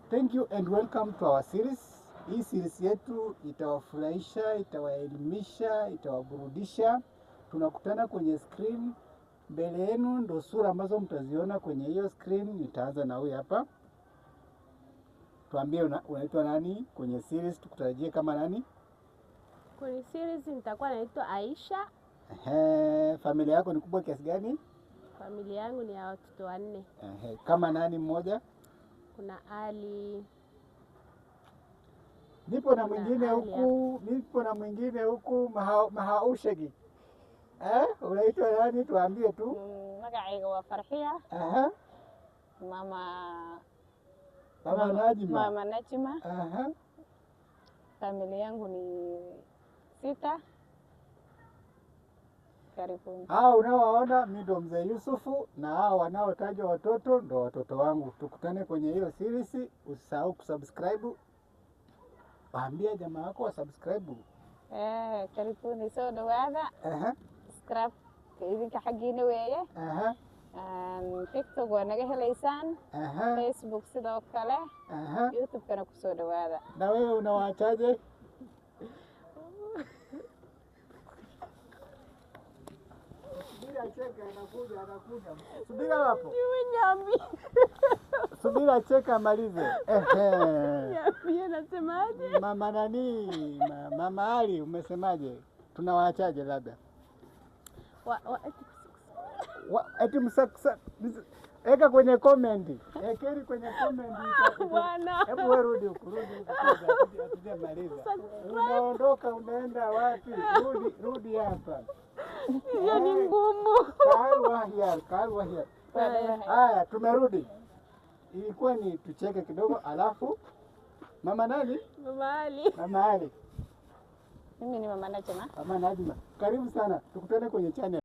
Thank you and welcome to our series. Hii series yetu itawafurahisha, itawaelimisha, itawaburudisha. Tunakutana kwenye screen mbele yenu, ndo sura ambazo mtaziona kwenye hiyo screen. Nitaanza na huyu hapa. Tuambie unaitwa nani kwenye series, tukutarajie kama nani? Kwenye series nitakuwa naitwa Aisha. Ehe, familia yako ni kubwa kiasi gani? Familia yangu ni ya watoto 4. Ehe, kama nani mmoja? Kuna Ali. Nipo na Kuna mwingine Ali huku, nipo na mwingine huku Mahaushegi. Eh, unaitwa nani? Tuambie tu. Magacayga waa Farxiya. Aha. Mama Mama Najma. Mama Najma. Aha. Familia yangu ni 6. Karibuni. Hao unaowaona mimi ndo mzee Yusufu, na hao wanaotajwa watoto ndo watoto wangu. Tukutane kwenye hiyo series. Usisahau kusubscribe. Waambie jamaa wako wa subscribe. Karibuni, soo dhawaada. Aha. Subscribe idinka xaggiina weeye. Aha. TikTok waa naga helaysaan. Aha. Facebook sidoo kale. Aha. YouTube-kana ku soo dhawaada. Na wewe unawaachaje? Subira cheka, anakuja, anakuja. Subira hapo. Niambie. Subira cheka amalize. Ehe. Niambie nasemaje? Mama nani? Mama Ali umesemaje? Tunawaachaje labda? Eti Eti eka kwenye comment. Ekeni kwenye comment. Bwana. Hebu wewe rudi huku, rudi huku kwanza, hatujamaliza. Unaondoka unaenda wapi? Rudi, rudi hapa. Hiyo ni ngumu. Kalwa kalwa here. Haya, tumerudi. Ilikuwa ni tucheke kidogo, alafu mama nani? Mama Ali. Mama Ali. Mimi ni Mama Najma. Mama Najma. Karibu sana. Tukutane kwenye channel.